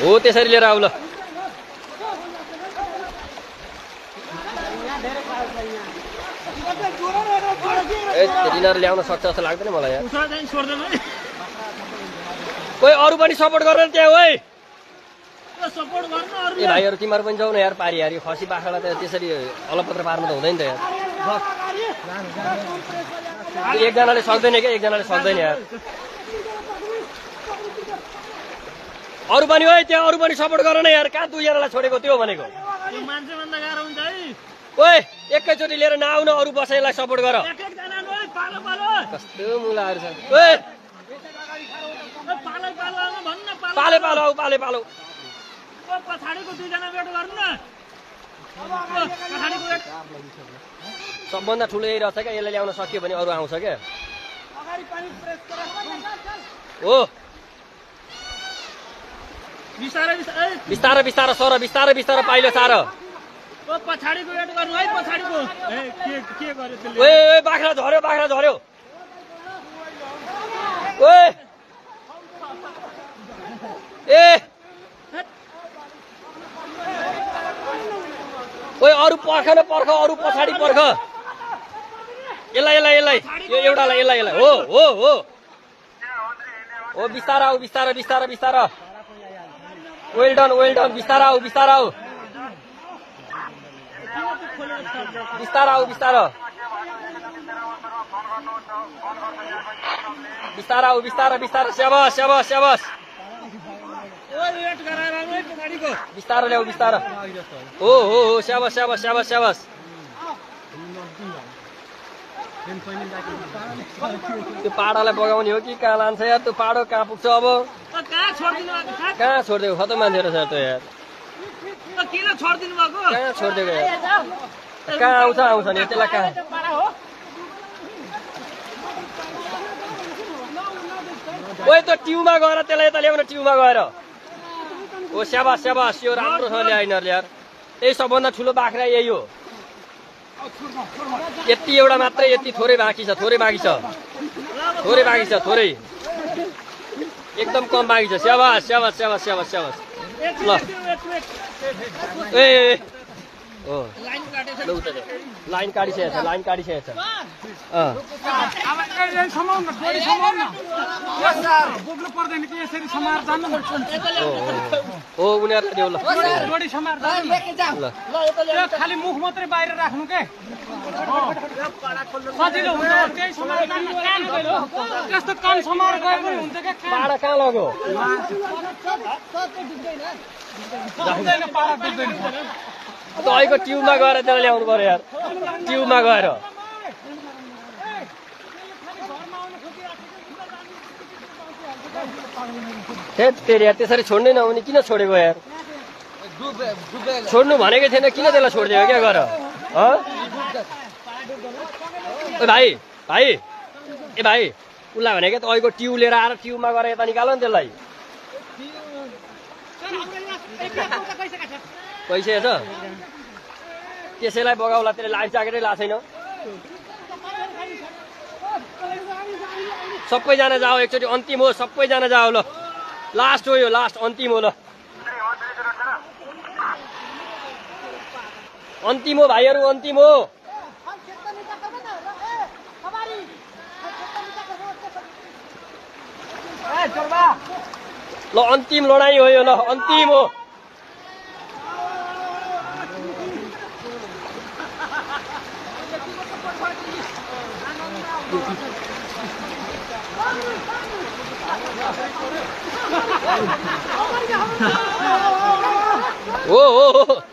हो त्यसरी लिएर आऊ ल डिनर ल्याउन सक्छ जस्तो लाग्दैन मलाई यार कोही अरू पनि सपोर्ट गरेर त्यहाँ ओइ ए भाइहरू तिमीहरू पनि जाऊ न यार पारी यार यो खसी बाख्रालाई त त्यसरी अलपत्र पार्नु त हुँदैन त यार एकजनाले सक्दैन क्या एकजनाले सक्दैन यार अरू पनि ओइ त्यहाँ अरू पनि सपोर्ट गर न यार कहाँ दुईजनालाई छोडेको त्यो भनेको ओइ एकैचोटि लिएर नआउ न अरू बसाइलाई सपोर्ट गर कस्तो मुलाहरू छ ओइ पाले पालो आऊ पाले पालो सबभन्दा ठुलो यही रहेछ क्या यसलाई ल्याउन सक्यो भने अरू आउँछ क्या हो बिस्तारै बिस्तारै सर बिस्तारै बिस्तारै पाइलो सार ओए बाख्रा झर्यो ओए ए ओए अरू पर्ख न पर्ख अरू पछाडि पर्ख यसलाई यो एउटालाई यसलाई हो हो हो हो बिस्तारा आऊ बिस्तारा बिस्तारा बिस्तारा वेल डन बिस्तारा आऊ बिस्तारा आऊ बिस्तारा आऊ बिस्तारा बिस्तारा आऊ बिस्तारा बिस्तारा स्याबास स्याबास स्याबास बिस्तारा ल्याऊ बिस्तारा हो हो हो स्याबास स्याबास स्याबास स्याबास त्यो पाडालाई बगाउने हो कि कहाँ लान्छ यार त्यो पाडो कहाँ पुग्छ अब कहाँ छोडिदिएको खतम मान्छे रहेछ त्यो यार कहाँ छोडिदिएको यार कहाँ आउँछ नि त्यसलाई कहाँ ओइ त्यो ट्युमा गएर त्यसलाई यता ल्याउन ट्युमा गएर ओ स्याबास स्याबास यो राम्रो छ ल्याइनर यार यही सबभन्दा ठुलो बाख्रा यही हो यति एउटा मात्रै यति थोरै बाँकी छ थोरै एकदम कम बाँकी छ स्याबास स्याबास स्याबास स्याबास स्याबास ल ए हो लाइन काटिसकेको छ हो उनीहरूलाई देऊ ल खाली मुख मात्रै बाहिर राख्नु के सजिलो हुन्छ त्यस्तो कान समाएर गयो भने हुन्छ क्या पाडा कहाँ लग्यो पाडा दुख्दैन तपाईँको ट्युबमा गएर त्यसलाई ल्याउनु पर्यो यार ट्युबमा गएर तेरि यार त्यसरी छोड्नै नहुने किन छोडेको यार छोड्नु भनेकै थिएन किन त्यसलाई छोडिदियो क्या गर भाइ भाइ ए भाइ उसलाई भनेको तपाईँको ट्युब लिएर आएर ट्युबमा गएर यता निकाल नि त्यसलाई पैसा छ त्यसैलाई बगाउला त्यसले लाइन चाकेरै लाएको छैन सबैजना जाऊ एकचोटि अन्तिम हो सबैजना जाऊ ल लास्ट हो यो लास्ट अन्तिम हो ल अन्तिम हो भाइहरू अन्तिम हो ल अन्तिम लडाई हो यो ल अन्तिम हो हो